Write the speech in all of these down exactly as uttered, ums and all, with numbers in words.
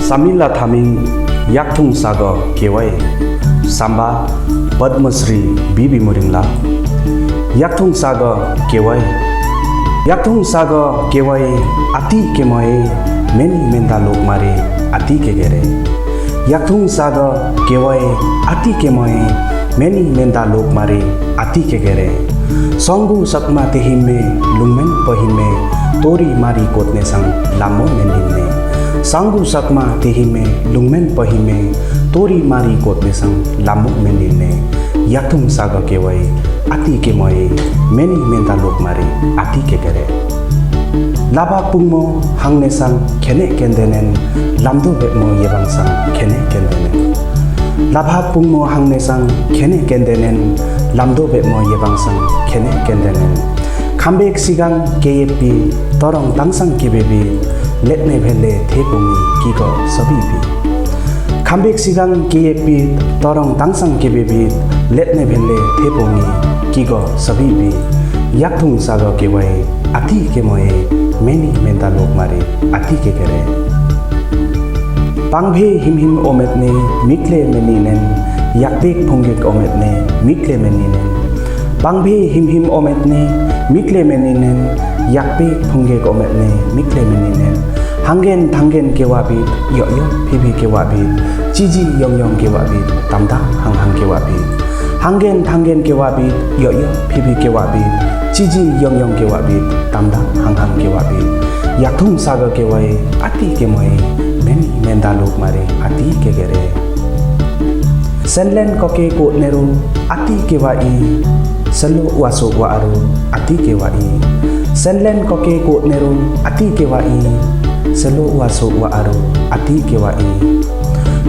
Samila thamin Yakthung Saga Kewai. Samba Padma Shri B B Muringla. Yakthung Saga Kewai. Yakthung Saga Kewai, ati kemai, meni mendaluk mari, ati kegere. Yakthung Saga Kewai, ati kemai, meni mendaluk mari, ati kegere. Sanggu sakma tehimme, lungmen pahimme, tori mari kotne sang lammo menhinne. Sanggu sakma tehimme, lungmen pahimme, tori mari kotne sang lammo menhinne. Yakthung Saga Kewai, ati kemai, meni mendaluk mari, ati kegere. Labhak pungmo hangne sang khene kendenen, lamdo betmo yebang sang khene kendenen. Labhak pungmo hangne sang khene kendenen, lamdo betmo yebang sang khene kendenen. Khambek sigang keyeppi, torong tangsang kebebi, letne bele thepongi kigo sabibi. Khambek sigang keyeppi, torong tangsang kebebi, letne bele thepongi kigo sabibi. Yakthung Saga Kewai, ati kemai, meni mendaluk mari, ati kegere. Pangbhe himhim ometne, mikle meninen, yakbek phunggek ometne, mikle meninen. Pangbhe himhim ometne, mikle meninen, yakbek phunggek ometne, mikle meninen. Hangen thangen kewabit, yoyo phibi kewabit, chiji yongyong kewabit, tamdang hanghang kewabit. Hangen thangen kewabit, yoyo phibi kewabit, chiji yongyong kewabit, tamdang hanghang kewabit. Yakthung Saga Kewai, ati kemai, meni mendaluk mari, ati kegere. Senlen koke kotneru, ati kewai, selo waso waaru, ati kewai. Senlen koke kotneru, ati kewai, selo waso waaru, ati kewai.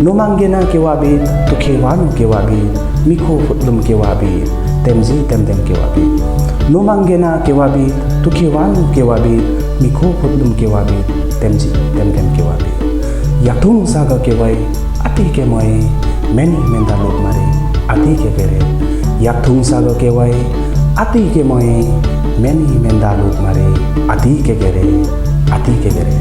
Nomang gena kewabit, tukhe wanu kewabit, mikho futlum kewabit, temji temdem kewabit. Nomang gena kewabit, tukhe wanu kewabit, mikho futlum kewabit, temji temdem kewabit. Yakthung Saga Kewai, ati kemai, meni mendaluk mari, ati kegere. Yakthung Saga Kewai, ati kemai, meni mendaluk mari, ati kegere, ati kegere.